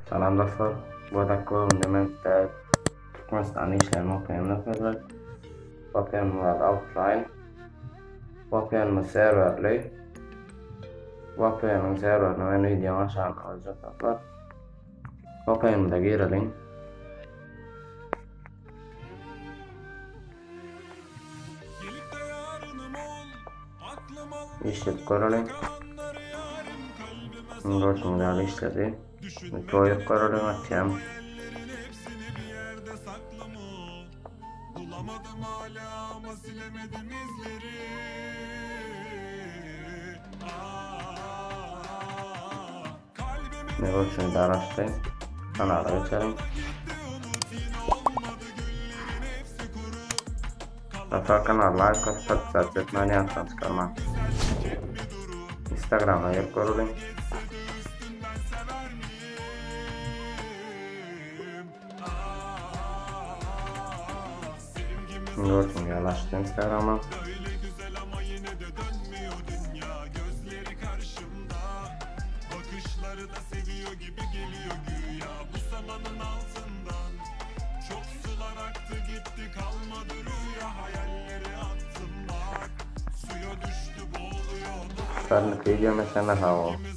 Salam dostlar. Bu dakika bölümde men size Türkmenistan işlerini okaýan görkezmek. VPN ady Outline. VPN serwerli. VPN-iň serwerini men videoň aşagynda goýjak dostlar. VPN-de gireliň. Işledip göreliň. Görşüňiz ýaly işledi. Goýup göreliň açýan. Ne görşüňiz ýaly açdy. Kanala geçeliň. Dostlar kanala like atyp podpisat etmäni ýatdan çykarmaň. Instagrama gelip göreliň. Gördüğün ýaly açdy Instagrama. Sarnyk video meselene sag bol.